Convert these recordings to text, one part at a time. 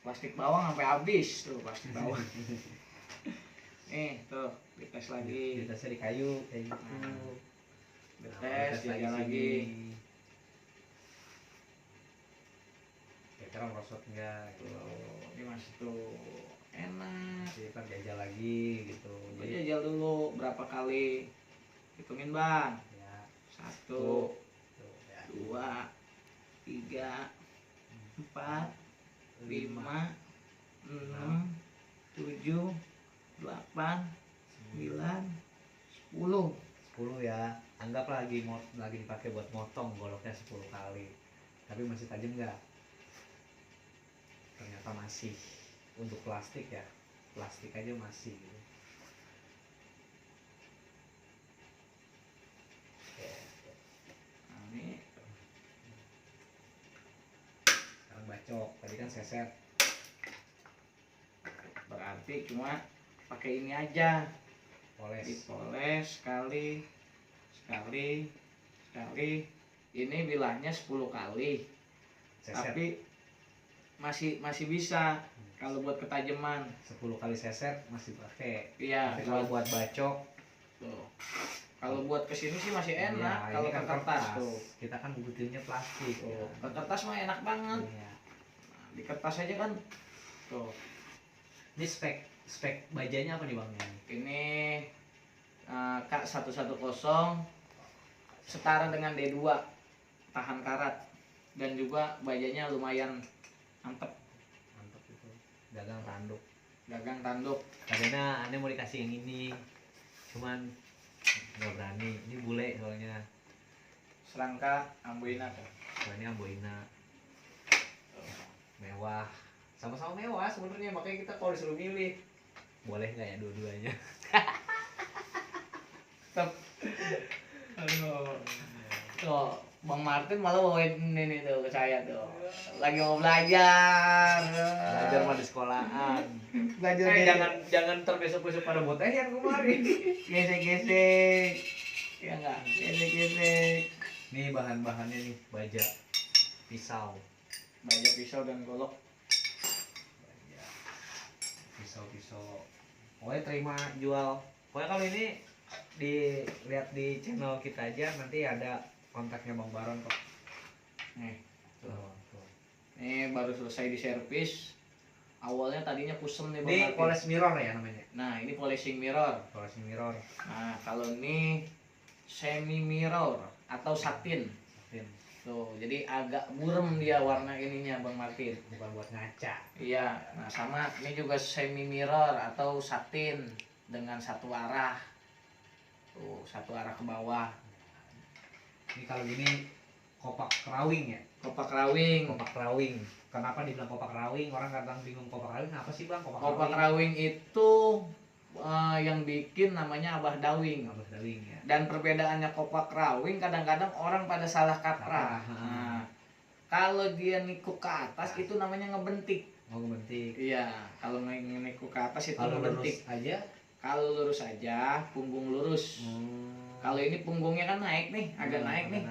plastik bawang sampai habis tuh plastik bawang. Nih tuh dites lagi. Ditasnya di kayu kayak gitu. Dites jaga lagi. Kira merosot enggak gitu. Ini masih tuh enak. Kita jajal lagi gitu. Jadi jajal dulu berapa kali. Hitungin bang. Ya. 1, Tuh, 2, 3, 4, 5, 6, 7, 8, 9, 10 ya. Anggap lagi dipakai buat motong goloknya 10 kali. Tapi masih tajam nggak? Ternyata masih. Untuk plastik ya, plastik aja masih gitu. Nah, ini Sekarang bacok, tadi kan seset. berarti cuma pakai ini aja. Poles. Dipoles sekali. Ini bilahnya 10 kali. Seset. Tapi masih bisa kalau buat ketajaman 10 kali seset masih pakai. iya. Tapi kalau buat bacok tuh, kalau buat kesini sih masih enak. ya, Kalau ini ke kertas tuh, kita kan butuhnya plastik tuh. ya. Ke kertas mah enak banget. Iya. Nah, di kertas aja kan tuh. Ini spek bajanya apa nih bang? Ini K110 setara dengan D2, tahan karat, dan juga bajanya lumayan mantep. Mantap itu. Dagang tanduk. Tanduk. Aneh mau dikasih yang ini, cuman nggak berani. Ini bule soalnya. Serangka amboina tuh. Soalnya amboina. Mewah. Sama-sama mewah sebenarnya, makanya kita kalau disuruh milih boleh nggak ya dua-duanya? Tetap. Aduh. Tuh, Bang Martin malah bawain ini tuh ke saya tuh. Lagi mau belajar. Belajar mah di sekolahan. Belajar Jangan terbesok-besok pada buat yang kemarin. gesek-gesek. Ya enggak? Gesek-gesek. Nih bahan-bahannya nih, baja, pisau, Baja pisau dan golok. baja, pisau. Pokoknya terima jual. Pokoknya kalau ini dilihat di channel kita aja, nanti ada kontaknya Bang Baron kok. Nih, Tuh. ini baru selesai diservis. Awalnya tadinya kusem nih Bang Ini Martin. poles mirror ya namanya. Nah, ini polishing mirror. Polishing mirror. Nah, kalau ini semi mirror atau satin. Tuh, jadi agak burem dia warna ininya Bang Martin. Bukan buat ngaca. Iya, nah sama ini juga semi mirror atau satin dengan satu arah. Tuh, satu arah ke bawah. Ini kalau gini kopak kerawing ya. Kopak rawing. Kopak kerawing. Kenapa dibilang kopak kerawing? Orang kadang bingung kopak kerawing apa sih bang? Kopak rawing itu yang bikin namanya abah dawing. Abah dawing ya. Dan perbedaannya kopak rawing kadang-kadang orang pada salah kaprah. Nah, kalau dia niku ke atas itu namanya ngebentik. Oh ngebentik. Iya, kalau niku ke atas itu kalau ngebentik. Lurus aja. Kalau lurus aja, punggung lurus. Kalau ini punggungnya kan naik nih, agak naik nih.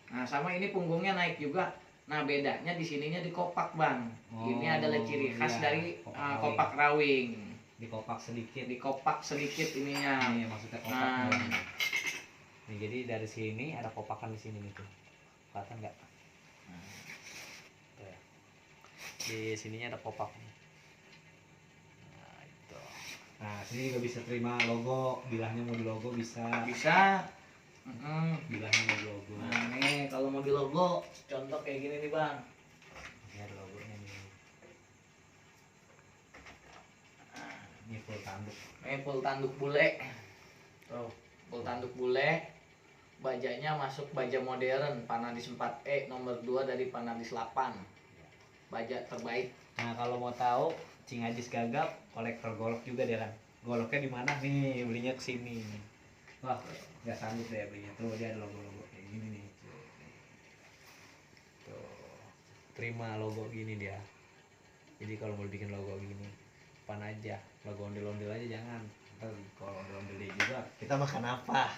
Nah, sama ini punggungnya naik juga. Nah, bedanya di sininya di kopak, Bang. Ini adalah ciri khas dari kopak rawing. Dikopak sedikit. Dikopak sedikit ininya. Ini maksudnya kopak. Nih, jadi dari sini ada kopakan di sini nih tuh. Kelihatan nggak? Tuh ya. Di sininya ada kopak. Nah, itu. Nah, sini juga bisa terima logo, bilahnya mau di logo bisa. Bisa. Bilahnya mau di logo. Nah, nih kalau mau di logo, contoh kayak gini nih, Bang. Ini ada logonya nih. Ini full tanduk. Ini full tanduk bule. Tuh, full tanduk bule. Bajanya masuk baja modern, Panadis 4E nomor 2 dari Panadis 8. Baja terbaik. Nah, kalau mau tahu Cing Ajis Gagap kolektor golok juga dia kan. Goloknya di mana nih? Belinya ke sini. Wah, nggak sanggup deh belinya. Tuh dia ada logo-logo kayak gini nih. Tuh. Terima logo gini dia. Jadi kalau mau bikin logo gini, pan aja. Logo ondel-ondel aja jangan. Ntar kalau ondel-ondel juga, kita makan apa?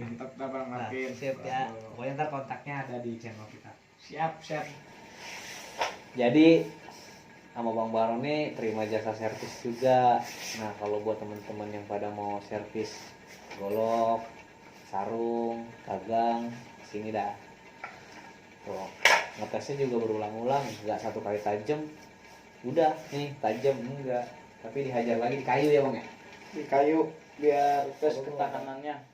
Mantap Bang Martin. Siap ya. Pokoknya ntar kontaknya ada di channel kita. Siap. Jadi sama Bang Baron nih terima jasa servis juga. Nah kalau buat teman-teman yang pada mau servis golok, sarung, gagang, sini dah. Tuh, ngetesnya juga berulang-ulang, nggak satu kali tajam, udah nih tajam enggak, tapi dihajar lagi di kayu ya Bang ya. Di kayu biar tes ketekanannya.